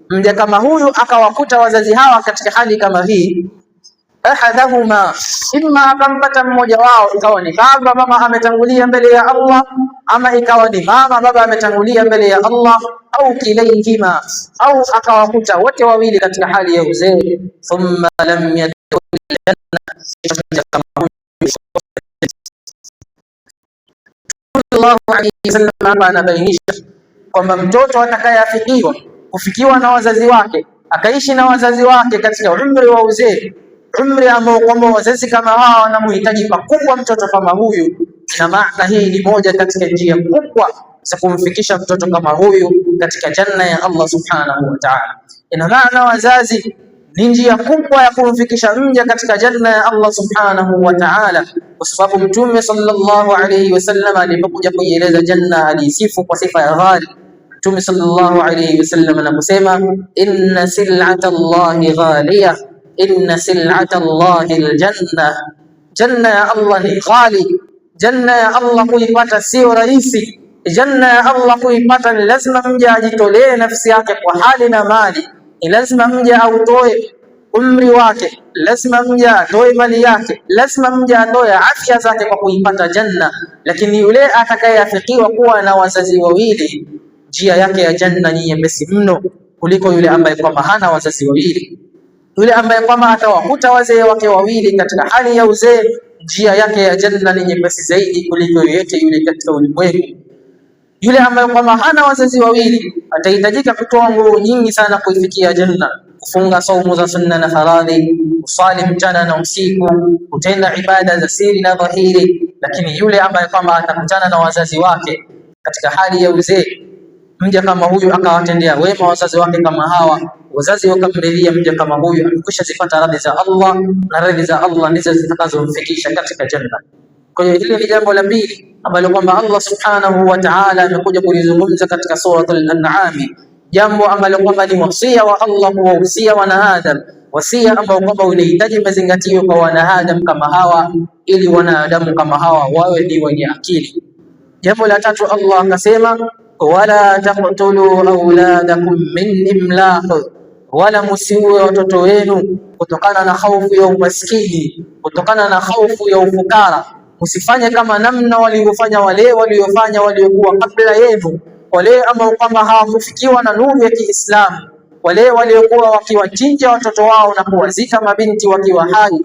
Mja kama huyu akawakuta wazazi hawa katika hali kama hii, ahadahuma, imma akampata mmoja wao, ikawa ni baba mama ametangulia mbele ya Allah, ama ikawa ni mama baba ametangulia mbele ya Allah, au kilaihima, au akawakuta wote wawili katika hali ya uzee, thumma lam yadkhul janna, kama huyu sallallahu alayhi wasallam hapa anabainisha kwamba mtoto atakayeafikiwa kufikiwa na wazazi wake akaishi na wazazi wake katika umri wa uzee, umri ambao kwamba wazazi kama hawa wanamhitaji pakubwa mtoto kama huyu, na maana hii ni moja katika njia kubwa za kumfikisha mtoto kama huyu katika janna ya Allah subhanahu wa ta'ala. Ina maana wazazi ni njia kubwa ya kumfikisha mja katika janna ya Allah subhanahu wa ta'ala, kwa sababu Mtume sallallahu alayhi wasallam alipokuja kuieleza janna aliisifu kwa sifa ya ghali. Mtume sallallahu alayhi wasallam anaposema, inna sil'ata Allahi ghaliya, inna sil'ata Allahi aljanna, janna ya Allah ni ghali. Janna ya Allah kuipata sio rahisi. Janna ya Allah kuipata ni lazima mja ajitolee nafsi yake kwa hali na mali, ni lazima mja autoe umri wake, lazima mja atoe mali yake, lazima mja atoe afya zake kwa kuipata janna. Lakini yule atakayeafikiwa kuwa na wazazi wawili, njia yake ya janna ni nyepesi mno kuliko yule ambaye kwamba hana wazazi wawili. Yule ambaye kwamba atawakuta wazee wake wawili katika hali ya uzee, njia yake ya janna ni nyepesi zaidi kuliko yoyote yule katika ulimwengu. Yule ambaye kwamba hana wazazi wawili atahitajika kutoa nguvu nyingi sana kuifikia janna, kufunga saumu za sunna na faradhi, kusali mchana na usiku, kutenda ibada za siri na dhahiri. Lakini yule ambaye kwamba atakutana na wazazi wake katika hali ya uzee, mja kama huyu akawatendea wema wazazi wake kama hawa, wazazi wakamridhia mja kama huyu, amekwisha zipata radhi za Allah, na radhi za Allah ndizo zitakazomfikisha katika janna. Kwa hiyo hili ni jambo la pili ambalo kwamba Allah subhanahu wa ta'ala amekuja kulizungumza katika suratul An'am, jambo ambalo kwamba ni wasia wa Allah kuwahusia wanaadam, wasia ambao kwamba unahitaji mazingatio kwa wanaadam kama hawa, ili wanadamu kama hawa wawe ni wenye akili. Jambo la tatu Allah akasema, wala taqtulu auladakum min imlaq, wala musiue watoto wenu kutokana na hofu ya umaskini, kutokana na hofu ya ufukara. Msifanye kama namna walivyofanya wale waliofanya waliokuwa kabla yenu, wale ambao kwamba hawakufikiwa na nuru ya Kiislamu, wale waliokuwa wakiwachinja watoto wao na kuwazika mabinti wakiwa hai,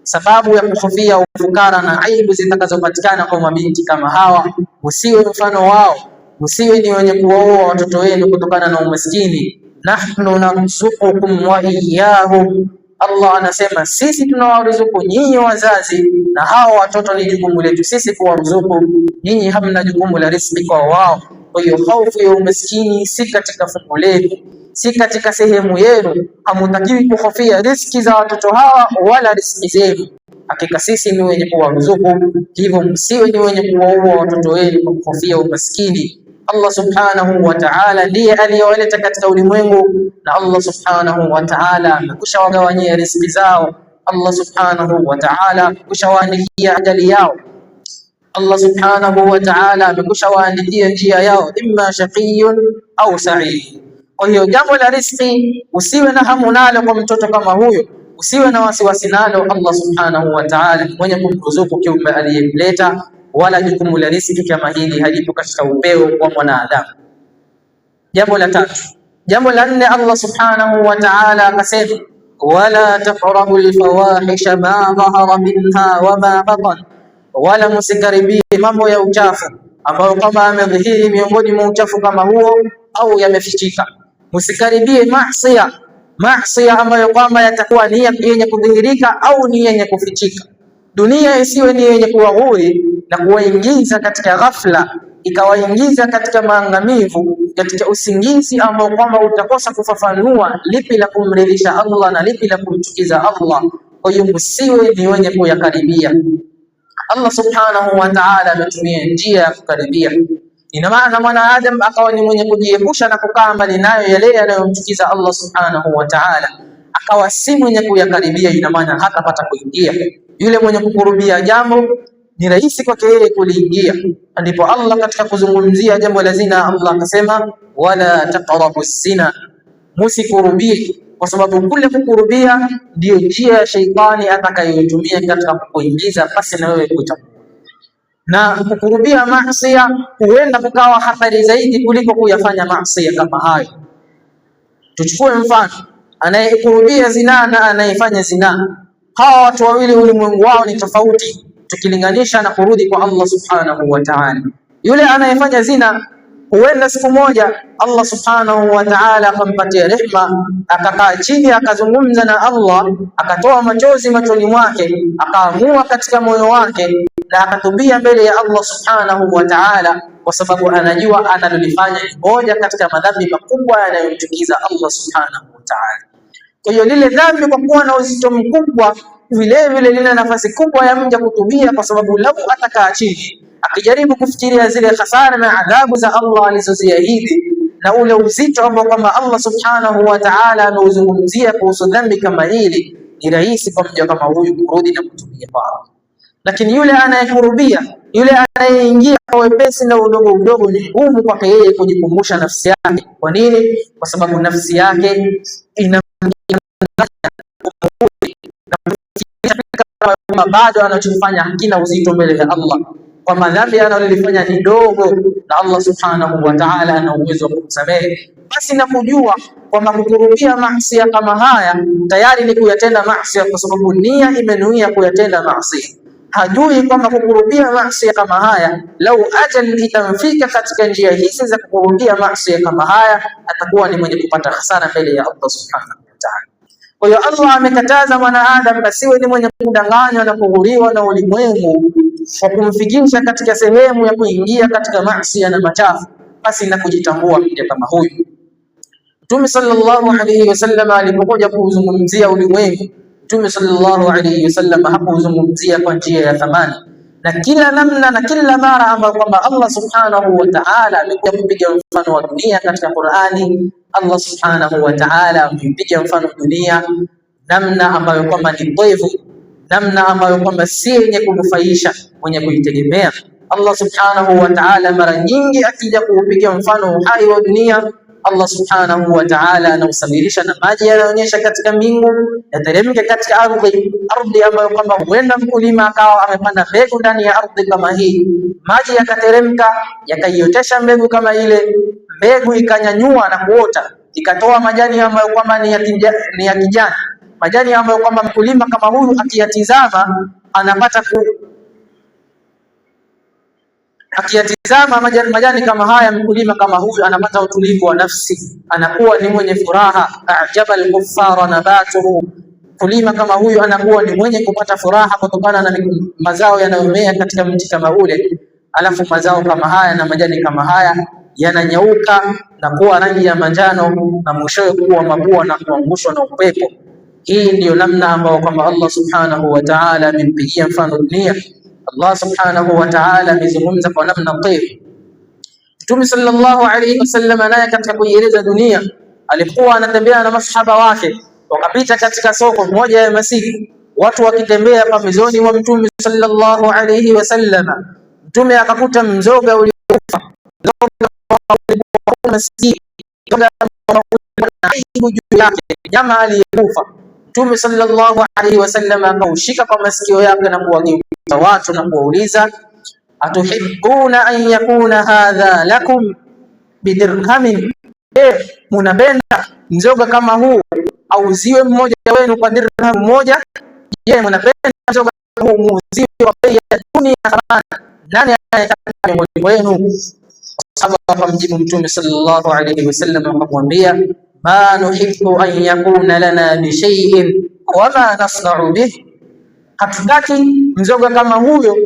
sababu ya kuhofia ufukara na aibu zitakazopatikana kwa mabinti kama hawa. Msiwe mfano wao, msiwe ni wenye kuwaua watoto wenu kutokana na umaskini. Nahnu narzuqukum wa iyyahum, Allah anasema sisi tunawaruzuku nyinyi wazazi na hawa watoto ni jukumu letu sisi kuwaruzuku nyinyi, hamna jukumu la riziki kwa wao. Kwa hiyo hofu ya umaskini si katika fungu lenu, si katika sehemu yenu. Hamutakiwi kuhofia riziki za watoto hawa wala riziki zenu. Hakika sisi ni wenye kuwaruzuku, hivyo msiwe ni wenye kuwaua watoto wenu kwa kuhofia umaskini. Allah subhanahu wa ta'ala ndiye aliyowaleta katika ulimwengu, na Allah subhanahu wa ta'ala amekusha wagawanyia riziki zao. Allah subhanahu wa ta'ala amekusha waandikia ajali yao. Allah subhanahu wa ta'ala amekusha waandikia njia yao, imma shaqiyun au sa'id. Kwa hiyo jambo la riziki usiwe na hamu nalo kwa mtoto kama huyo, usiwe na wasiwasi nalo. Allah subhanahu wa ta'ala mwenye kumruzuku kiumbe aliyemleta, wala jukumu la riziki kama hili halipo katika upeo wa mwanadamu. Jambo la tatu. Jambo la nne, Allah subhanahu wa ta'ala akasema, wala taqrabu alfawahisha ma dhahara minha wama batan, wala msikaribie mambo ya uchafu ambayo kama amedhihiri miongoni mwa uchafu kama huo au yamefichika. Msikaribie masia, masia ambayo kwamba yatakuwa ni yenye kudhihirika au ni yenye kufichika. Dunia isiwe ni yenye kuwaghuri na kuwaingiza katika ghafla, ikawaingiza katika maangamivu, katika usingizi ambao kwamba utakosa kufafanua lipi la kumridhisha Allah na lipi la kumchukiza Allah. Kwa hiyo msiwe ni wenye kuyakaribia. Allah subhanahu wa ta'ala ametumia njia ya kukaribia. Ina maana mwanadamu akawa ni mwenye kujiepusha na kukaa mbali nayo yale yanayomchukiza Allah subhanahu wa ta'ala, akawa si mwenye kuyakaribia, ina maana hatapata kuingia. Yule mwenye kukurubia jambo ni rahisi kwake yeye kuliingia. Ndipo Allah katika kuzungumzia jambo la zina, Allah akasema wala taqrabu zina, Musikurubie, kwa sababu kule kukurubia ndiyo njia ya sheitani atakayoitumia katika kukuingiza pasi na wewe kutambua. Na kukurubia maasi huenda kukawa hatari zaidi kuliko kuyafanya maasi kama hayo. Tuchukue mfano, anayekurubia zinaa na anayefanya zinaa, hawa watu wawili ulimwengu wao ni tofauti, tukilinganisha na kurudi kwa Allah subhanahu wa ta'ala. Yule anayefanya zina huenda siku moja Allah subhanahu wa ta'ala akampatia rehma, akakaa chini akazungumza na Allah, akatoa machozi machoni mwake, akaamua katika moyo wake na akatubia mbele ya Allah subhanahu wa ta'ala, kwa sababu anajua analolifanya ni moja katika madhambi makubwa yanayomchukiza Allah subhanahu wa ta'ala. Kwa hiyo lile dhambi kwa kuwa na uzito mkubwa, vile vile lina nafasi kubwa ya mja kutubia, kwa sababu lau atakaa chini akijaribu kufikiria zile hasara na adhabu za Allah alizoziahidi na ule uzito ambao kwamba Allah subhanahu wa ta'ala ameuzungumzia kuhusu dhambi kama hili, ni rahisi kwa mja kama huyu kurudi na kutubia kwa Allah. Lakini yule anayekurubia, yule anayeingia kwa wepesi na udogo udogo, ni ngumu kwake yeye kujikumbusha nafsi yake. Kwa nini? Kwa sababu nafsi yake ina bado anachofanya hakina uzito mbele ya Allah, kwa madhambi analolifanya ni dogo, na Allah subhanahu wa ta'ala ana uwezo wa kumsamehe. Basi na kujua kwamba kukurubia maasi kama haya tayari ni kuyatenda maasi, kwa sababu nia imenuia kuyatenda maasi. Hajui kwamba kukurubia maasi kama haya, lau ajal itamfika katika njia hizi za kukurubia maasi kama haya, atakuwa ni mwenye kupata hasara mbele ya Allah subhanahu wa ta'ala. Kwa hiyo Allah amekataza mwanaadamu asiwe ni mwenye kudanganywa na kughuriwa na ulimwengu kwa kumfikisha katika sehemu ya kuingia katika maasi na machafu basi na kujitambua mja kama huyu. Mtume sallallahu alayhi wasallam alipokuja kuuzungumzia ulimwengu, Mtume sallallahu alayhi wasallam hakuuzungumzia kwa njia ya thamani, na kila namna na kila mara ambayo kwamba Allah subhanahu wa ta'ala amekuja kupiga mfano wa dunia katika Qur'ani, Allah subhanahu wa ta'ala amepiga mfano dunia namna ambayo kwamba ni mbovu, namna ambayo kwamba si yenye kunufaisha mwenye kuitegemea. Allah subhanahu wa ta'ala mara nyingi akija kuupiga mfano uhai wa dunia, Allah subhanahu wa ta'ala anausabirisha na maji yanaonyesha katika mbingu, yateremke katika ardhi, ardhi ambayo kwamba huenda mkulima akawa amepanda mbegu ndani ya ardhi kama hii, maji yakateremka yakaiotesha mbegu kama ile, mbegu ikanyanyua na kuota ikatoa majani ambayo kwamba ni ya kijani, majani ambayo kwamba mkulima kama huyu akiyatizama anapata akiyatizama majani, majani kama haya, mkulima kama huyu anapata utulivu wa nafsi, anakuwa ni mwenye furaha. Ajaba al-kuffara nabatuhu, mkulima kama huyu anakuwa ni mwenye kupata furaha kutokana na mazao yanayomea katika mti kama ule. Alafu mazao kama haya na majani kama haya yananyauka na kuwa rangi ya manjano na mwishowe kuwa mabua na kuangushwa na upepo. Hii ndiyo namna ambayo kwamba Allah subhanahu wa ta'ala amempigia mfano dunia. Allah subhanahu wa ta'ala amezungumza kwa namna tayyib. Mtume sallallahu alayhi wasallam naye katika kuieleza dunia alikuwa anatembea na masahaba wake, wakapita katika soko moja ya masiku, watu wakitembea pembezoni mwa Mtume sallallahu alayhi wasallam. Mtume akakuta mzoga uliokufa, mzoga juu yake, nyama aliyekufa. Mtume sallallahu alaihi wasallam akaushika kwa masikio yake na kuwageuza watu na kuwauliza, atuhibbuna an yakuna hadha lakum bidirhamin, je, munapenda mzoga kama huu auziwe mmoja wenu kwa dirham moja? Je, munapenda mzoga huu muuziwe kwa bei ya dunia thamani? Nani anayetaka miongoni mwenu? Sahaba wakamjibu Mtume sallallahu alaihi wasallam akamwambia, ma nuhibbu an yakuna lana bishaiin wama nasnau bih, hatutaki mzoga kama huyo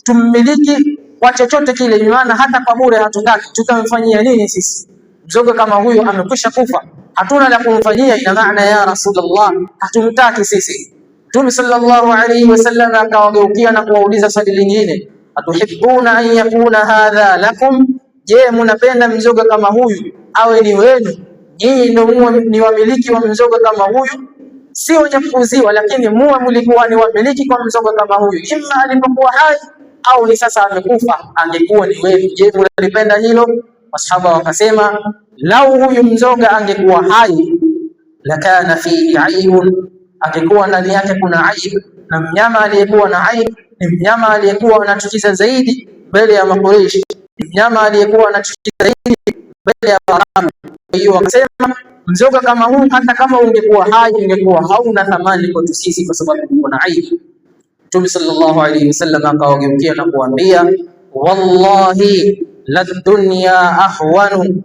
tummiliki kwa chochote kile, maana hata kwa bure hatutaki. Tutamfanyia nini sisi? Mzoga kama huyo amekwisha kufa, hatuna la kumfanyia. Ina maana ya Rasulullah, hatumtaki sisi. Mtume sallallahu alaihi wasallam akawageukia na kuwauliza swali lingine, atuhibbuna an yakuna hadha lakum, je, munapenda mzoga kama huyu awe ni wenu? Nyinyi ndio muwe ni wamiliki wa mzoga kama huyu, si wenye kuuziwa, lakini muwe mlikuwa ni wamiliki kwa mzoga kama huyu, imma alipokuwa hai au ni sasa amekufa, angekuwa ni wenu. Je, munalipenda hilo? Masahaba wakasema Lau huyu mzoga angekuwa hai, lakana fihi aibun, angekuwa ndani yake kuna aib, na mnyama aliyekuwa na aib ni mnyama aliyekuwa anachukiza zaidi mbele ya Makureishi, ni mnyama aliyekuwa anachukiza zaidi mbele ya Waarabu. Kwa hiyo wakasema mzoga kama huu hata kama ungekuwa hai ungekuwa hauna thamani kwetu sisi, kwa sababu uko na aibu. Mtume sallallahu alayhi wasallam akawageukia na kuambia, wallahi la dunya ahwanu,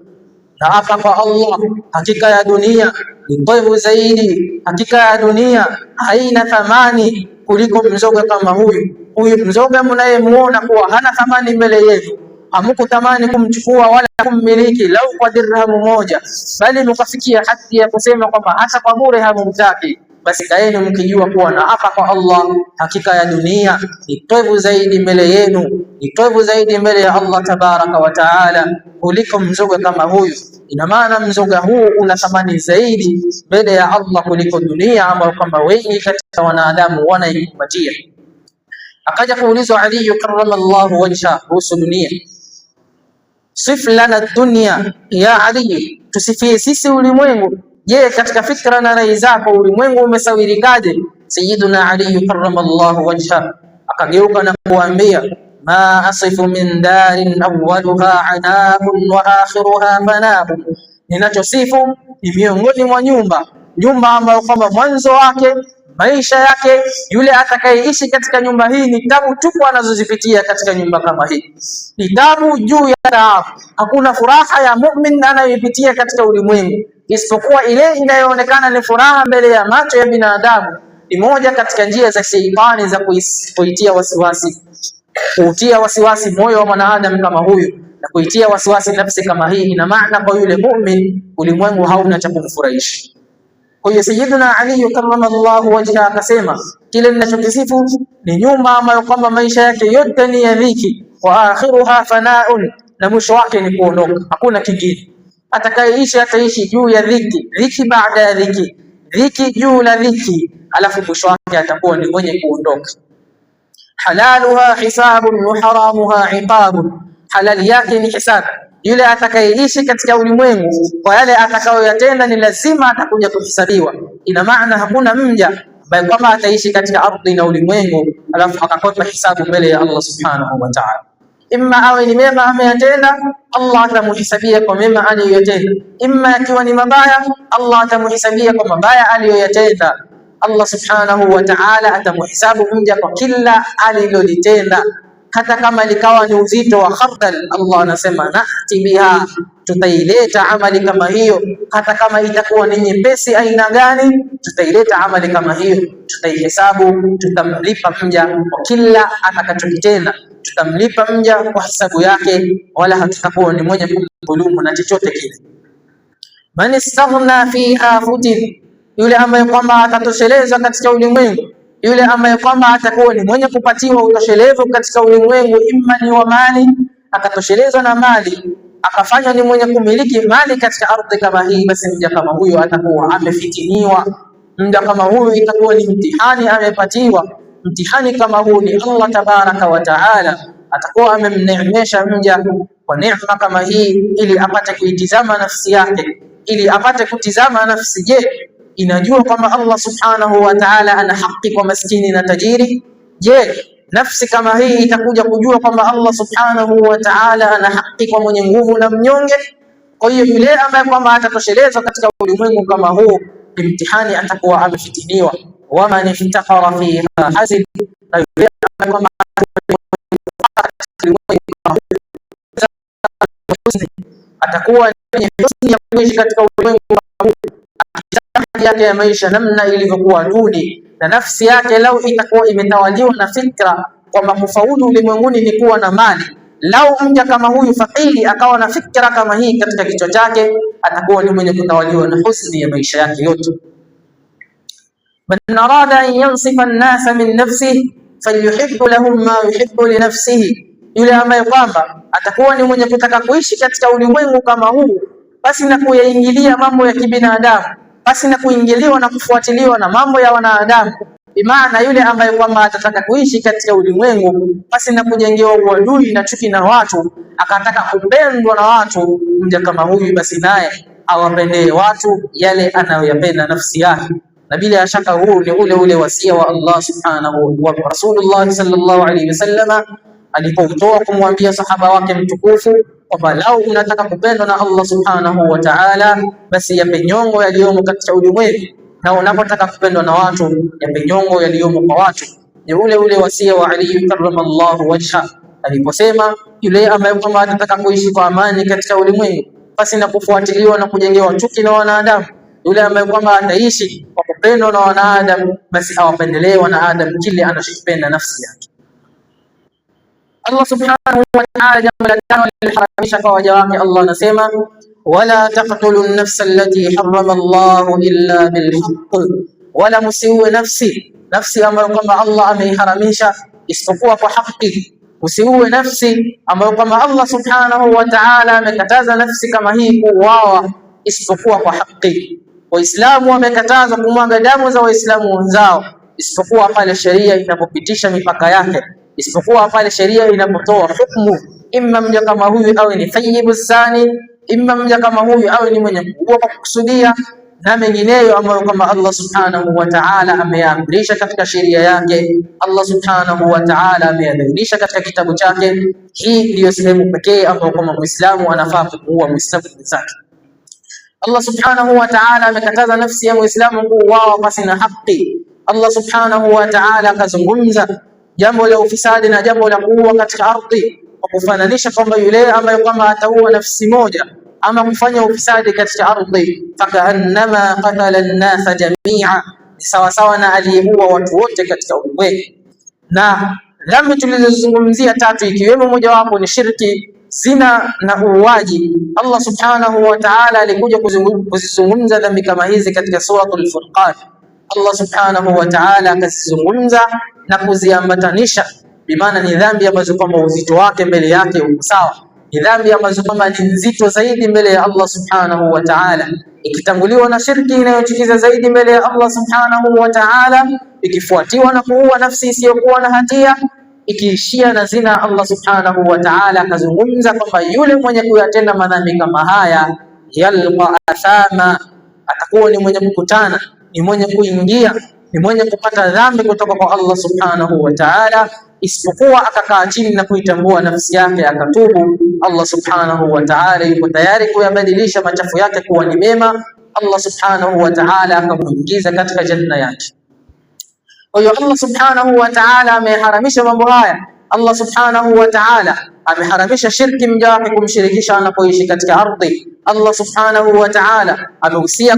na apa kwa Allah, hakika ya dunia ni mbovu zaidi, hakika ya dunia haina thamani kuliko mzoga kama huyu. Huyu mzoga mnayemuona kuwa hana thamani mbele yenu, hamkutamani kumchukua wala kummiliki lau kwa dirhamu moja, bali mkafikia hadi ya kusema kwamba hata kwa bure hamumtaki. Basi kaeni mkijua kuwa na apa kwa Allah, hakika ya dunia ni tovu zaidi mbele yenu, ni tovu zaidi mbele ya Allah tabaraka wa taala kuliko mzoga kama huyu. Ina maana mzoga huu una thamani zaidi mbele ya Allah kuliko dunia ambayo kwamba wengi katika wanadamu wanaikumbatia. Akaja kuulizwa Ali karramallahu wajha kuhusu dunia, sif lana dunya ya Ali, tusifie sisi ulimwengu. Je, katika fikra na rai zako ulimwengu umesawirikaje? Sayyiduna Ali karramallahu wajha akageuka na kuambia, ma asifu min darin awwaluha anabun wa akhiruha fanabun, ninachosifu ni miongoni mwa nyumba, nyumba ambayo kwamba mwanzo wake maisha yake yule atakayeishi katika nyumba hii ni tabu tupu anazozipitia katika nyumba kama hii, ni tabu juu ya taabu. Hakuna furaha ya mu'min anayoipitia katika ulimwengu isipokuwa ile inayoonekana ni furaha mbele ya macho ya binadamu. Ni moja katika njia za sheitani za kuitia wasiwasi, kuutia wasiwasi moyo wa mwanadamu kama huyu na kuitia wasiwasi nafsi kama hii. Ina maana kwa yule mu'min ulimwengu hauna cha kumfurahisha. Kwa hiyo Sayyidina Ali karramallahu wajha akasema kile ninachokisifu ni nyumba ambayo kwamba maisha yake yote ni ya dhiki, wa akhiruha fanaun, na mwisho wake ni kuondoka, hakuna kingine. Atakayeishi ataishi juu ya dhiki, dhiki baada ya dhiki, dhiki juu la dhiki, alafu mwisho wake atakuwa ni mwenye kuondoka. Halaluha hisabun wa haramuha iqabun, halali yake ni hisabu. Yule atakayeishi katika ulimwengu kwa yale atakayoyatenda ni lazima atakuja kuhesabiwa. Ina maana hakuna mja ambaye kwamba ataishi katika ardhi na ulimwengu alafu akakwepa hisabu mbele ya Allah subhanahu wa ta'ala. Imma awe ni mema ameyatenda, Allah atamuhisabia kwa mema aliyoyatenda; imma akiwa ni mabaya, Allah atamuhisabia kwa mabaya aliyoyatenda. Allah subhanahu wa ta'ala atamuhisabu mja kwa kila alilolitenda, hata kama likawa ni uzito wa khardal. Allah anasema nahti biha, tutaileta amali kama hiyo, hata kama itakuwa ni nyepesi aina gani, tutaileta amali kama hiyo, tutaihesabu, tutamlipa mja kwa kila atakachokitenda, tutamlipa mja kwa hisabu yake, wala hatutakuwa ni mwenye kumdhulumu na chochote kile. Man istaghna fiha futin, yule ambaye kwamba atatoshelezwa katika ulimwengu, yule ambaye kwamba atakuwa ni mwenye kupatiwa utoshelevu katika ulimwengu, imma ni wa mali, akatoshelezwa na mali, akafanywa ni mwenye kumiliki mali katika ardhi kama hii, basi mja kama huyo atakuwa amefitiniwa. Mja kama huyu itakuwa ni mtihani amepatiwa. Mtihani kama huu ni Allah tabaraka wa taala atakuwa amemneemesha mja kwa neema kama hii, ili apate kuitizama nafsi yake, ili apate kutizama nafsi, je, inajua kwamba Allah subhanahu wa ta'ala ana haki kwa maskini na tajiri? Je, nafsi kama hii itakuja kujua kwamba Allah subhanahu wa ta'ala ana haki kwa mwenye nguvu na mnyonge? Kwa hiyo yule ambaye kwamba atatoshelezwa katika ulimwengu kama huu, mtihani atakuwa amefitiniwa. Waman iftakhara fiha hazin, na yule ambaye kwamba atakuwa ni husni ya kuishi katika ulimwengu huu, hali yake ya maisha namna ilivyokuwa duni, na nafsi yake lau itakuwa imetawaliwa na fikra kwamba kufaulu ulimwenguni ni kuwa na mali. Lau mja kama huyu fakiri akawa na fikra kama hii katika kichwa chake, atakuwa ni mwenye kutawaliwa na husni ya maisha yake yote. Man arada an yansifa an-nasa min nafsihi falyuhibbu lahum ma yuhibbu li nafsihi, yule ambaye kwamba atakuwa ni mwenye kutaka kuishi katika ulimwengu kama huu, basi na kuyaingilia mambo ya kibinadamu, basi na kuingiliwa na kufuatiliwa na mambo ya wanadamu, Bimaana yule ambaye kwamba atataka kuishi katika ulimwengu basi na kujengewa uadui na chuki na watu, akataka kupendwa na watu, mja kama huyu basi naye awapendee watu yale anayoyapenda nafsi yake. Na bila shaka huu ni ule ule wasia wa Allah subhanahu wa Rasulullah sallallahu alaihi wasallam alipoutoa kumwambia sahaba wake mtukufu kwamba lau unataka kupendwa na Allah subhanahu wa ta'ala, basi yape nyongo yaliyomo katika ulimwengu, na unapotaka kupendwa na watu yape nyongo yaliyomo kwa watu. Ni ule ule wasia wa Ali karramallahu wajha aliposema, yule ambaye kwamba anataka kuishi kwa amani katika ulimwengu basi na kufuatiliwa na kujengewa chuki na wanadamu, yule ambaye kwamba ataishi kwa kupendwa na wanadamu, basi awapendelee wanadamu kile anachokipenda nafsi yake. Allah subhanahu wa ta'ala, jambo la tano liliharamisha kwa waja wake, Allah anasema wala taqtulu an-nafsa allati harrama Allahu illa bilhaqq, wala musiue nafsi, nafsi ambayo kwamba Allah ameiharamisha isipokuwa kwa haki. Usiue nafsi ambayo kwamba Allah subhanahu wa ta'ala amekataza nafsi kama hii kuuawa isipokuwa kwa haki. Waislamu wamekatazwa kumwaga damu za Waislamu wenzao isipokuwa pale sheria inapopitisha mipaka yake, isipokuwa pale sheria inapotoa hukumu, imma mja kama huyu awe ni thayyibu zani, imma mja kama huyu awe ni mwenye kuua kwa kukusudia na mengineyo ambayo kama Allah subhanahu wa ta'ala ameyaamrisha katika sheria yake, Allah subhanahu wa ta'ala ameyabainisha katika kitabu chake. Hii ndiyo sehemu pekee ambayo kama Muislamu anafaa kumuua Muislamu mwenzake. Allah subhanahu wa ta'ala amekataza nafsi ya Muislamu kuuawa pasi na haki. Allah subhanahu wa ta'ala akazungumza jambo la ufisadi na jambo la kuua katika ardhi kwa kufananisha kwamba yule ambaye kwamba ataua nafsi moja ama kufanya ufisadi katika ardhi, fakaannama qatala an-nasa jamia, ni sawasawa na aliyeua watu wote katika ulimwengu. Na dhambi tulizozungumzia tatu, ikiwemo mojawapo ni shirki, zina na uuaji. Allah subhanahu wa ta'ala alikuja kuzizungumza dhambi kama hizi katika suratul Furqan. Allah subhanahu wa ta'ala akazizungumza na kuziambatanisha, bimaana ni dhambi ambazo kwamba uzito wake mbele yake uko sawa, ni dhambi ambazo kwamba ni nzito zaidi mbele ya Allah subhanahu wa ta'ala, ikitanguliwa na shirki inayochukiza zaidi mbele ya Allah subhanahu wa ta'ala, ikifuatiwa na kuua nafsi isiyokuwa na hatia, ikiishia na zina. Allah subhanahu wa ta'ala akazungumza kwamba yule mwenye kuyatenda madhambi kama haya, yalqa athama, atakuwa ni mwenye kukutana, ni mwenye kuingia, ni mwenye kupata dhambi kutoka kwa Allah subhanahu wa ta'ala, isipokuwa akakaa chini na kuitambua nafsi yake akatubu. Allah subhanahu wa ta'ala yuko tayari kuyabadilisha machafu yake kuwa ni mema. Allah subhanahu wa ta'ala akamuingiza katika janna yake. Kwa hiyo Allah subhanahu wa ta'ala ameharamisha mambo haya. Allah subhanahu wa ta'ala ameharamisha shirki mja wake kumshirikisha anapoishi katika ardhi. Allah subhanahu wa ta'ala amehusia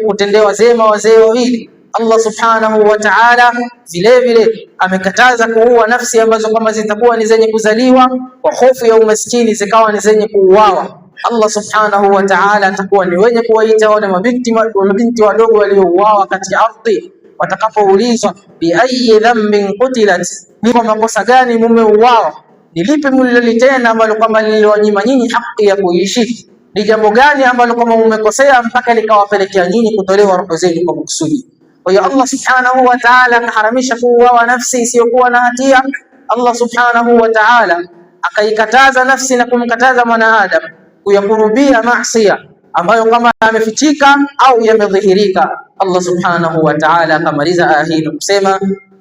kutendewa zema wazee wawili. Allah subhanahu wa ta'ala vile vile amekataza kuua nafsi ambazo kama zitakuwa ni zenye kuzaliwa kwa hofu ya umaskini zikawa ni zenye kuuawa. Allah subhanahu wa ta'ala atakuwa ni wenye kuwaita wale mabinti wadogo waliouawa katika ardhi watakapoulizwa, bi ayi dhanbin qutilat, ni kwa makosa gani mumeuawa? Ni lipi mlilolitenda ambalo kwamba liliwanyima nyinyi haki ya kuishi? Ni jambo gani ambalo kwamba mumekosea mpaka likawapelekea nyinyi kutolewa roho zenu kwa makusudi? Kwa hiyo Allah subhanahu wa ta'ala akaharamisha kuuawa nafsi isiyokuwa na hatia. Allah subhanahu wa ta'ala akaikataza nafsi na kumkataza mwanadamu kuyakurubia maasiya ambayo kama yamefichika au yamedhihirika. Allah subhanahu wa ta'ala akamaliza aya hii na kusema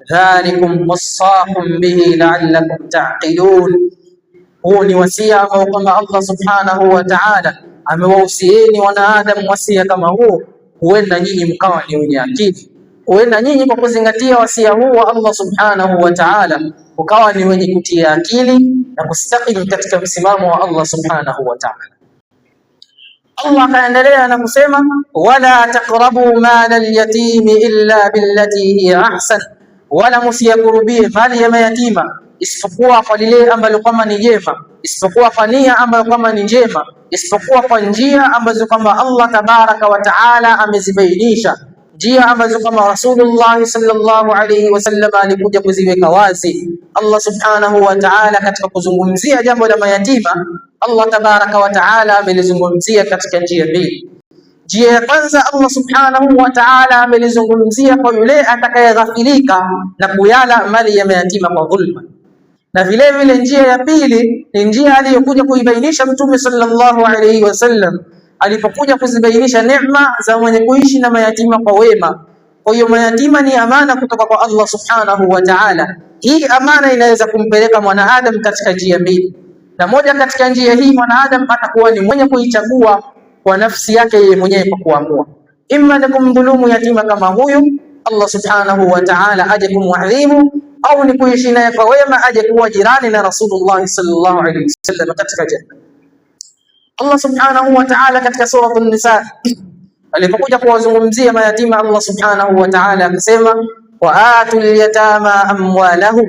dhalikum wasaqum bihi la'allakum ta'qilun. Huu ni wasia ambao kwamba Allah subhanahu wa ta'ala amewahusieni wanaadamu wasia kama huo, huenda nyinyi mkawa ni wenye akili, huenda nyinyi kwa kuzingatia wasia huu wa Allah subhanahu wa ta'ala ukawa ni wenye kutia akili na kustakim katika msimamo wa Allah subhanahu wa ta'ala. Allah akaendelea na kusema wala taqrabu mala alyatimi illa billati hiya ahsan, wala msiyakurubie mali ya mayatima isipokuwa kwa lile ambalo kwamba ni jema, isipokuwa kwa nia ambayo kwamba ni njema, isipokuwa kwa njia ambazo kwamba Allah tabaraka wa taala amezibainisha, njia ambazo kwamba Rasulullah sallallahu alayhi wasallam alikuja kuziweka wazi. Allah subhanahu wa ta'ala katika kuzungumzia jambo la mayatima, Allah tabaraka wa taala amelizungumzia katika njia mbili. Njia ya kwanza Allah subhanahu wa ta'ala amelizungumzia kwa yule atakayeghafilika na kuyala mali ya mayatima kwa dhulma, na vile vile njia ya pili ni njia aliyokuja kuibainisha Mtume sallallahu alayhi wasallam alipokuja kuzibainisha neema za mwenye kuishi na mayatima kwa wema. Kwa hiyo mayatima ni amana kutoka kwa Allah subhanahu wa ta'ala. Hii amana inaweza kumpeleka mwanaadamu katika njia mbili, na moja katika njia hii mwanaadamu atakuwa ni mwenye kuichagua kwa nafsi yake yeye mwenyewe kwa kuamua, imma ni kumdhulumu yatima kama huyu, Allah subhanahu wa ta'ala aje kumwadhibu, au ni kuishi naye kwa wema, aje kuwa jirani na Rasulullah sallallahu alaihi wasallam katika janna. Allah subhanahu wa ta'ala katika sura An-Nisa alipokuja kuwazungumzia mayatima, Allah subhanahu wa ta'ala akasema, wa atul yatama amwalahum,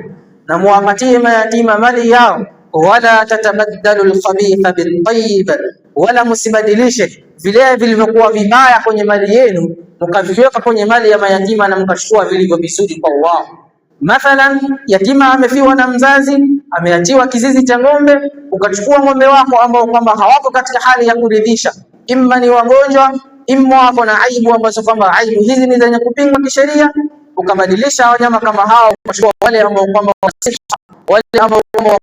na muwapatie mayatima mali yao, wala tatabaddalu alkhabitha bitayyib, wala msibadilishe vile vilivyokuwa vibaya kwenye mali yenu mkaviweka kwenye mali ya mayatima na mkachukua vilivyo vizuri kwa wao. Mathalan, yatima amefiwa na mzazi, ameachiwa kizizi cha ng'ombe, ukachukua ng'ombe wako ambao kwamba hawako katika hali ya kuridhisha, imma ni wagonjwa, imma wako na aibu ambazo kwamba aibu hizi ni zenye kupingwa kisheria, ukabadilisha wanyama kama hao, ukachukua wale ambao kwamba wale ambao kwamba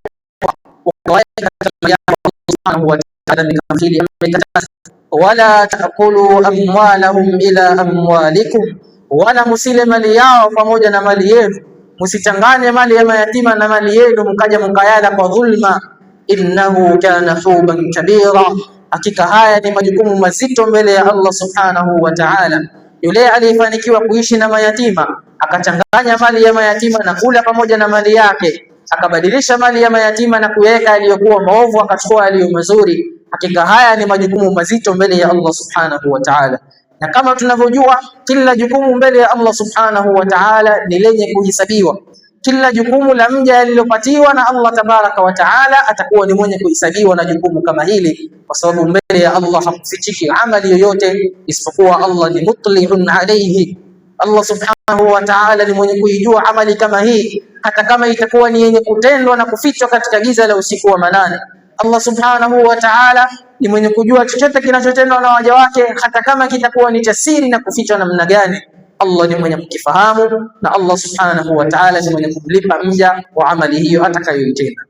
wala taakulu amwalahum ila amwalikum, wala musile mali yao pamoja na mali yenu, msichanganye mali ya mayatima na mali yenu mkaja mkayala kwa dhulma. Innahu kana huban kabira, hakika haya ni majukumu mazito mbele ya Allah subhanahu wa ta'ala. Yule aliyefanikiwa kuishi na mayatima akachanganya mali ya mayatima na kula pamoja na mali yake, akabadilisha mali ya mayatima na kuweka aliyokuwa maovu, akachukua aliyo mazuri, hakika haya ni majukumu mazito mbele ya Allah subhanahu wa ta'ala. Na kama tunavyojua, kila jukumu mbele ya Allah subhanahu wa ta'ala ni lenye kuhesabiwa. Kila jukumu la mja alilopatiwa na Allah tabaraka wa taala atakuwa ni mwenye kuhesabiwa na jukumu kama hili, kwa sababu mbele ya Allah hakufichiki amali yoyote isipokuwa Allah ni mutliun alayhi. Allah subhanahu wa ta'ala ni mwenye kuijua amali kama hii, hata kama itakuwa ni yenye kutendwa na kufichwa katika giza la usiku wa manane. Allah subhanahu wa ta'ala ni mwenye kujua chochote kinachotendwa na waja wake, hata kama kitakuwa ni cha siri na kufichwa namna gani. Allah ni mwenye kukifahamu na Allah subhanahu wa ta'ala ni mwenye kumlipa mja wa amali hiyo atakayoitenda.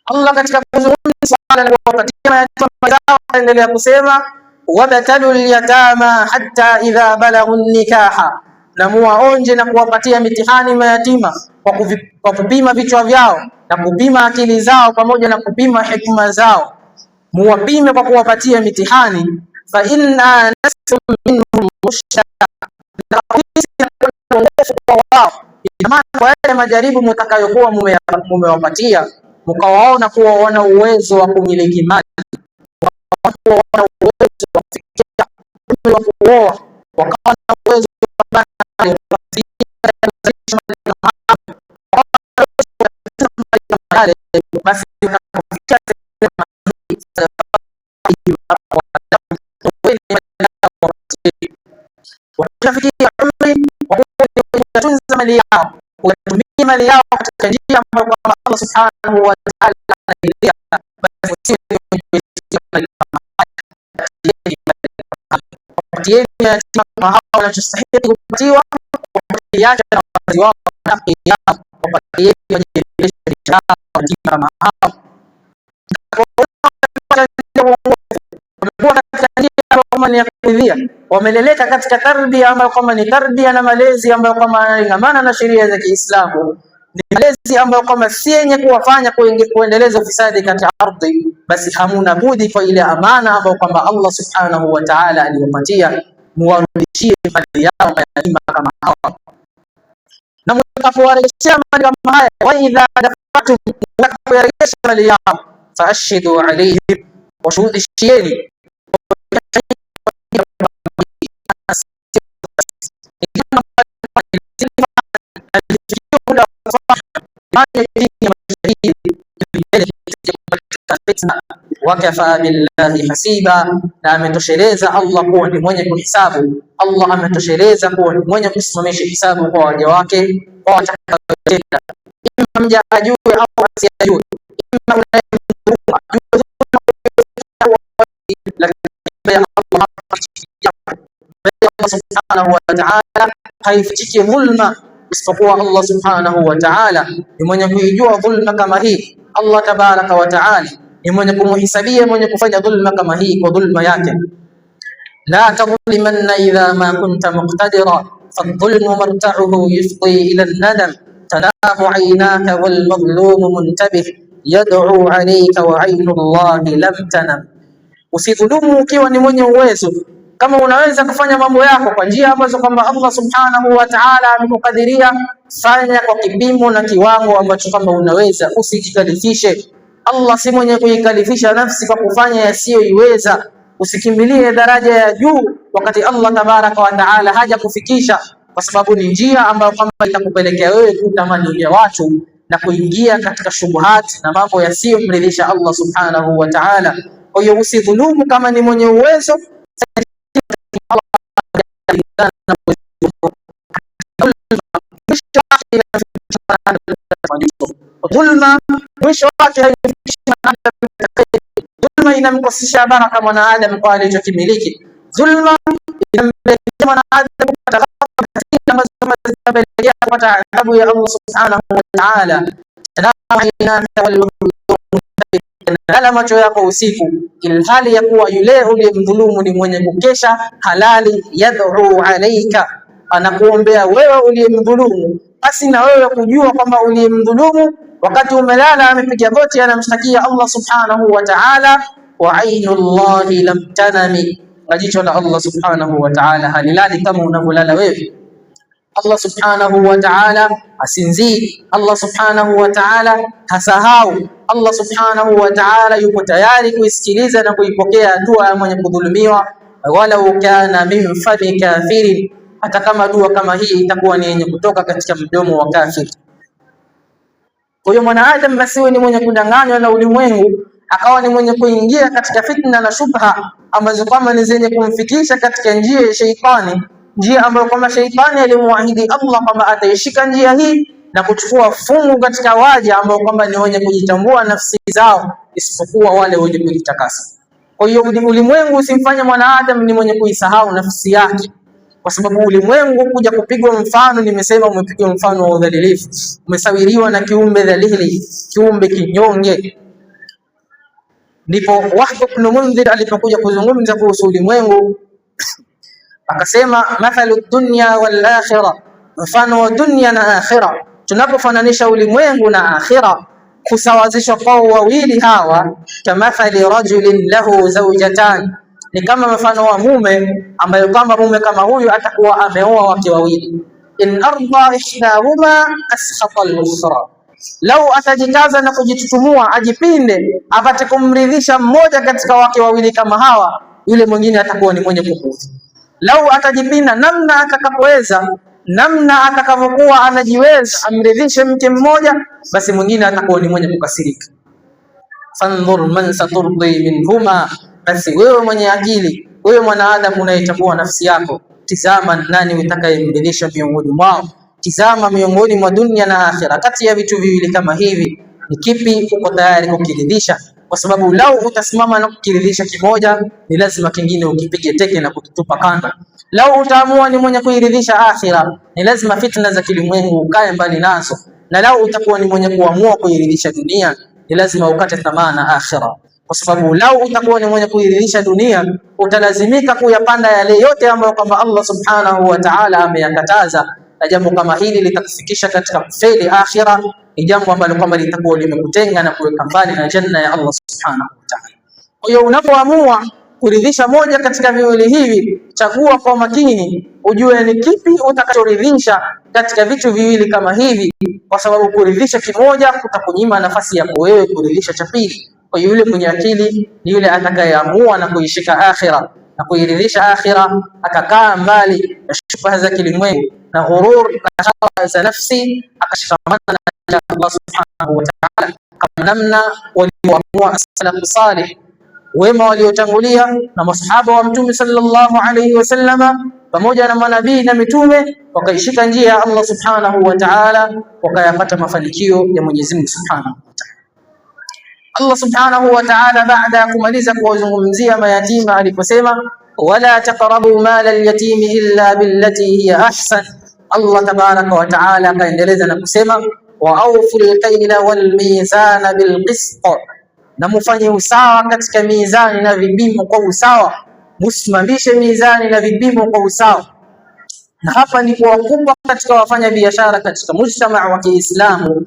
Allah katika kuzungumza swala la kuwapatia mayatima zao, anaendelea kusema wabtalu lyatama hatta idha balaghu nikaha, na muwaonje na kuwapatia mitihani mayatima kwa kupima vichwa vyao na kupima akili zao pamoja na kupima hikma zao, muwapime kwa kuwapatia mitihani. Fa in anastum minhum rushda, kwa wao, ina maana kwa yale majaribu mtakayokuwa mumewapatia, mkawaona kuwa wana uwezo wa kumiliki mali, kuwa wana uwezo wa kufikia umri wa kuoa, wakawa na uwezo wa basi wakishafikia umri wa kutunza mali yao, kutumia mali yao katika njia ambayo kwamba Allah subhanahu wa ta'ala anairidhia, basi wapatieni yatima kama hao wanachostahili kupatiwa, wapatiacha na wazazi wao na haki yao, wapatieni wajiendeshe biashara yatima kama hao wamekuwa katika njia ambayo kwamba ni ya kuridhia, wameleleka katika tarbia ambayo kwamba ni tarbia na malezi ambayo kwamba yanalingamana na sheria za Kiislamu, ni malezi ambayo kwamba si yenye kuwafanya kuendeleza ufisadi katika ardhi, basi hamuna budi kwa ile amana ambayo kwamba Allah subhanahu wa ta'ala aliwapatia, muwarudishie mali yao mayatima kama hawa, na mtakapowarejeshea mali kama haya, wa idha dafatum, mtakapoyarejesha mali yao, faashhidu alaihim, washuhudishieni wakafa billahi hasiba, na ametosheleza Allah kuwa ni mwenye kuhisabu. Allah ametosheleza kuwa ni mwenye kusimamisha hisabu kwa waja wake kwa watakayotenda, ima mja ajue au asiyajue, ima unayemdhulumu ajue, lakini Allah Subhanahu wa Ta'ala haifichiki dhulma, isipokuwa Allah Subhanahu wa Ta'ala ni mwenye kuijua dhulma kama hii. Allah Tabaraka wa Ta'ala ni mwenye kumuhisabia mwenye kufanya dhulma kama hii kwa dhulma yake. La tadhlimanna idha ma kunta muqtadira fadhulmu marta'uhu yufdi ila an-nadam tanamu aynaka wal madhlumu muntabih yad'u alayka wa aynu Allahi lam tanam. Usidhulumu ukiwa ni mwenye uwezo. Kama unaweza kufanya mambo yako kwa njia ambazo kwamba Allah subhanahu wa ta'ala amekukadiria, fanya kwa kipimo na kiwango ambacho kwamba unaweza, usijikalifishe. Allah si mwenye kuikalifisha nafsi kwa kufanya yasiyoiweza. Usikimbilie daraja ya juu wakati Allah tabaraka wa taala hajakufikisha, kwa sababu ni njia ambayo kwamba itakupelekea wewe kutamani ya watu na kuingia katika shubuhat na mambo yasiyomridhisha Allah subhanahu wa ta'ala. Kwa hiyo usidhulumu kama ni mwenye uwezo. Dhulma mwisho wake dhulma inamkosesha baraka mwanaadamu kwa alichokimiliki. Dhulma inampelekea mwanaadamu kupata ambazo zinapelekea kupata adhabu ya Allah subhanahu wa ta'ala. Lala macho yako usiku, ilhali ya kuwa yule uliyemdhulumu ni mwenye kukesha halali. Yad'u alaika, anakuombea wewe uliyemdhulumu, basi na wewe kujua kwamba uliyemdhulumu wakati umelala amepiga goti, anamshtakia Allah subhanahu wa ta'ala. Wa ainu llahi lam tanami, na jicho la Allah subhanahu wa ta'ala halilali kama unavyolala wewe. Allah subhanahu wa ta'ala asinzii. Allah subhanahu wa ta'ala hasahau. Allah subhanahu wa ta'ala yupo tayari kuisikiliza na kuipokea dua ya mwenye kudhulumiwa, walau kana min fami kafirin, hata kama dua kama hii itakuwa ni yenye kutoka katika mdomo wa kafiri. Kwa hiyo mwanaadamu asiwe ni mwenye kudanganywa na ulimwengu, akawa ni mwenye kuingia katika fitna na shubha ambazo kwamba ni zenye kumfikisha katika njia ya sheitani, njia ambayo kwamba sheitani alimwahidi Allah kwamba ataishika njia hii na kuchukua fungu katika waja ambao kwamba ni wenye kujitambua nafsi zao, isipokuwa wale wenye kujitakasa. Kwa hiyo ulimwengu usimfanye mwanaadamu ni mwenye kuisahau nafsi yake, kwa sababu ulimwengu kuja kupigwa mfano, nimesema umepigwa mfano wa udhalilifu, umesawiriwa na kiumbe dhalili, kiumbe kinyonge. Ndipo Wahb ibn Mundhir alipokuja kuzungumza kuhusu ulimwengu akasema, mathalu dunya wal akhirah, mfano wa dunya na akhira. Tunapofananisha ulimwengu na akhira, kusawazishwa kwao wawili hawa, kamathali rajulin lahu zawjatan, ni kama mfano wa mume ambaye kwamba mume kama huyu atakuwa ameoa wake wawili. In arda ihdahuma askhata al-ukhra, lau atajikaza na kujitutumua ajipinde apate kumridhisha mmoja katika wake wawili kama hawa, yule mwingine atakuwa ni mwenye kupuuza. Lau atajipinda namna atakapoweza, namna atakavyokuwa anajiweza, amridhishe mke mmoja, basi mwingine atakuwa ni mwenye kukasirika. Fandhur man saturdi minhuma, basi wewe mwenye akili, wewe mwanadamu unayetambua nafsi yako, tizama nani utakayemridhisha miongoni mwao. Tizama miongoni mwa dunia na akhira, kati ya vitu viwili kama hivi ni kipi uko tayari kukiridhisha? Kwa sababu lau utasimama na kukiridhisha kimoja, ni lazima kingine ukipige teke na kukitupa kando. Lau utaamua ni mwenye kuiridhisha akhira, ni lazima fitna za kilimwengu ukae mbali nazo, na lau utakuwa ni mwenye kuamua kuiridhisha dunia, ni lazima ukate tamaa na akhira, kwa sababu lau utakuwa ni mwenye kuiridhisha dunia, utalazimika kuyapanda yale yote ambayo kwamba Allah subhanahu wa ta'ala ameyakataza, na jambo kama hili litakufikisha katika kufeli akhira. Ni jambo ambalo kwamba litakuwa limekutenga na kuweka mbali na janna ya Allah subhanahu wa ta'ala. Kwa hiyo unapoamua kuridhisha moja katika viwili hivi, chagua kwa makini, ujue ni kipi utakachoridhisha katika vitu viwili kama hivi, kwa sababu kuridhisha kimoja kutakunyima nafasi ya wewe kuridhisha cha pili. Kwa hiyo yule mwenye akili ni yule atakayeamua na kuishika akhira na kuiridhisha akhira, akakaa mbali na shubha za kilimwengu na ghurur na hawa za nafsi, akashikamana na Allah subhanahu wa ta'ala, kama namna walioamua salafu salih wema waliotangulia na masahaba wa Mtume sallallahu alayhi wasallama pamoja na manabii na mitume, wakaishika njia ya Allah subhanahu wa ta'ala, wakayapata mafanikio ya Mwenyezi Mungu subhanahu wa ta'ala. Allah subhanahu wa ta'ala baada ya kumaliza kuwazungumzia mayatima aliposema, Wala taqrabu mala alyatimi illa billati hiya ahsan. Allah tabaraka wa taala akaendeleza na kusema wa awfu lkaila walmizana bilqist, na mufanye usawa katika mizani na vipimo kwa usawa, musimamishe mizani na vipimo kwa usawa. Na hapa ndipo wakubwa katika wafanya biashara katika mujtamaa wa Kiislamu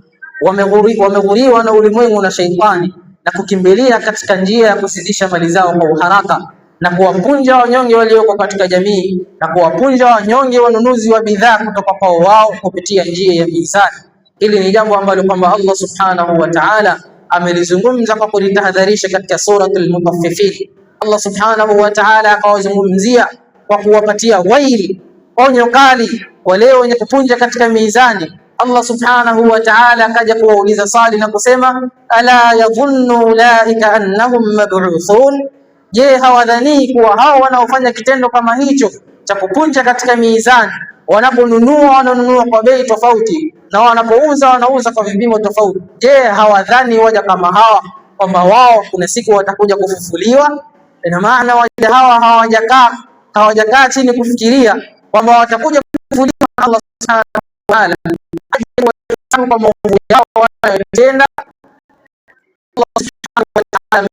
wameghuriwa na ulimwengu na sheitani na kukimbilia katika njia ya kuzidisha mali zao kwa uharaka na kuwapunja wanyonge walioko katika jamii na kuwapunja wanyonge wanunuzi wa bidhaa kutoka kwao wao kupitia njia ya mizani. Hili ni jambo ambalo kwamba Allah subhanahu wa ta'ala amelizungumza kwa kulitahadharisha katika suratul Mutaffifin. Allah subhanahu wa ta'ala akawazungumzia kwa kuwapatia waili, onyo kali wale wenye kupunja katika mizani. Allah subhanahu wa ta'ala akaja kuwauliza swali na kusema ala yadhunnu ulaika annahum mab'uthun, je, hawadhanii kuwa hao wanaofanya kitendo kama hicho cha kupunja katika mizani, wanaponunua wananunua kwa bei tofauti na wanapouza wanauza kwa vipimo tofauti. Je, hawadhani waja kama hawa kwamba wao kuna siku watakuja kufufuliwa? Ina maana waja hawa hawajakaa chini kufikiria kwamba watakuja kufufuliwa na Allah subhanahu wa ta'ala kwa maovu yao wanayotenda. Allah subhanahu wa ta'ala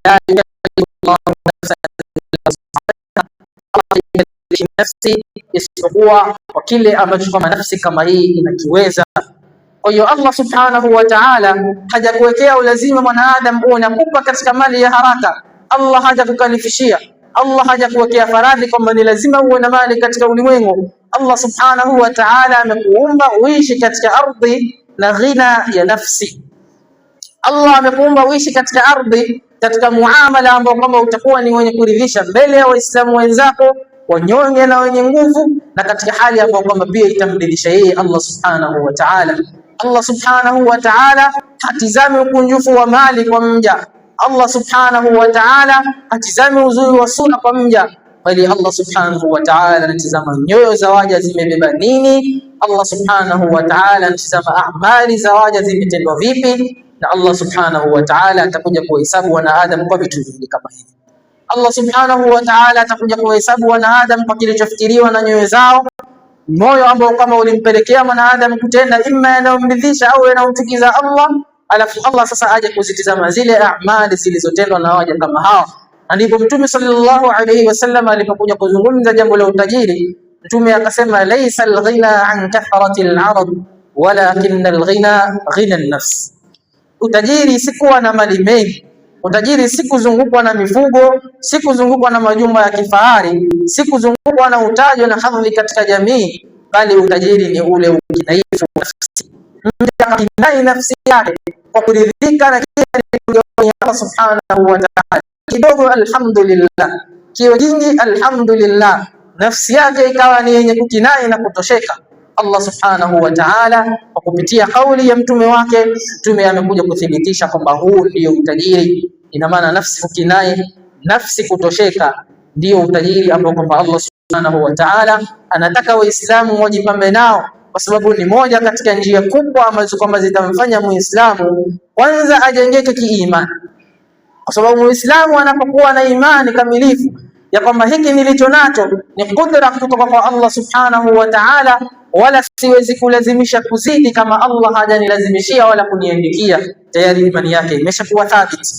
la yukallifu Allahu nafsan nafsi isipokuwa kwa kile ambacho kama nafsi kama hii inakiweza. Kwa hiyo Allah subhanahu wa ta'ala hajakuwekea ulazima mwanadamu uwe unakupa katika mali ya haraka. Allah hajakukalifishia, Allah hajakuwekea faradhi kwamba ni lazima uwe na mali katika ulimwengu. Allah subhanahu wa ta'ala amekuumba uishi katika ardhi na ghina ya nafsi. Allah amekuumba uishi katika ardhi katika muamala ambao kwamba utakuwa ni wenye kuridhisha mbele ya Waislamu wenzako wanyonge na wenye nguvu, na katika hali ambayo kwamba pia itamridhisha yeye Allah subhanahu wa ta'ala. Allah subhanahu wa ta'ala hatizami ukunjufu wa mali kwa mja. Allah subhanahu wa ta'ala hatizami uzuri wa sura kwa mja, bali Allah subhanahu wa ta'ala anatizama nyoyo za waja zimebeba nini. Allah subhanahu wa ta'ala anatizama amali za waja zimetendwa vipi, na Allah subhanahu wa ta'ala atakuja kuhesabu wanadamu kwa vitu vingi kama hivi. Allah subhanahu wa ta'ala atakuja kuhesabu wanadamu kwa kilichofikiriwa na nyoyo zao, moyo ambao kama ulimpelekea mwanadamu kutenda imma yanayomridhisha au yanayomchukiza Allah. Alafu Allah sasa aje kuzitizama zile amali zilizotendwa na waja kama hawa. Na ndipo Mtume sallallahu alayhi wasallam alipokuja kuzungumza jambo la utajiri, Mtume akasema laisa alghina an kathrati alarad walakin alghina ghina an-nafs. Utajiri si kuwa na mali mengi. Utajiri si kuzungukwa na mifugo, si kuzungukwa na majumba ya kifahari, si kuzungukwa na utajo na hadhi katika jamii, bali utajiri ni ule ukinaifu nafsi. Mja akinai nafsi yake kwa kuridhika na kile alichopewa Allah subhanahu wa ta'ala. Kidogo alhamdulillah, kiwe kingi alhamdulillah, nafsi yake ikawa ni yenye kukinai na kutosheka. Allah subhanahu wa ta'ala kwa kupitia kauli ya mtume wake, mtume amekuja kuthibitisha kwamba huu ndio utajiri. Ina maana nafsi kukinai, nafsi kutosheka ndio utajiri ambao kwamba Allah subhanahu wa ta'ala anataka Waislamu wajipambe nao, kwa sababu ni moja katika njia kubwa ambazo kwamba zitamfanya Muislamu kwanza ajengeke kiimani, kwa sababu Muislamu anapokuwa na imani kamilifu ya kwamba hiki nilicho nacho ni kudra kutoka kwa Allah subhanahu wa ta'ala, wala siwezi kulazimisha kuzidi kama Allah hajanilazimishia wala kuniandikia, tayari imani yake imeshakuwa thabiti.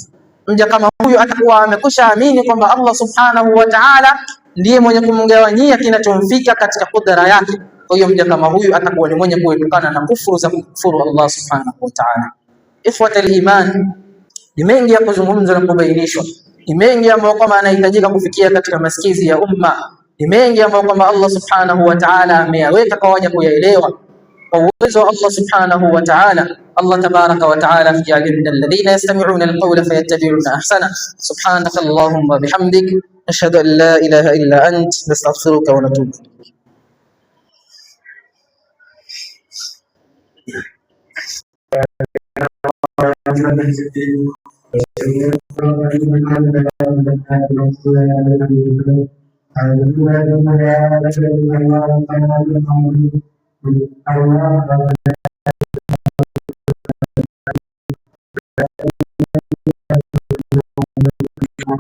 Mja kama huyu atakuwa amekwisha amini kwamba Allah subhanahu wa ta'ala ndiye mwenye kumgawanyia kinachomfika katika kudra yake. Kwa hiyo mja kama huyu atakuwa ni mwenye kuepukana na kufuru za kufuru Allah subhanahu wa ta'ala. Ikhwata al-iman, ni mengi ya kuzungumzwa na kubainishwa, ni mengi ambayo kwamba anahitajika kufikia katika masikizi ya umma, ni mengi ambayo kwamba Allah subhanahu wa ta'ala ameyaweka kwa waja kuyaelewa. Kwa uwezo wa Allah subhanahu wa ta'ala, Allah tabaraka wa ta'ala ajalie min alladhina yastami'una alqawla fayattabi'una ahsana. Subhanaka allahumma bihamdik nashhadu an la ilaha illa ant nastaghfiruka wa natubu ilayk. Thank you.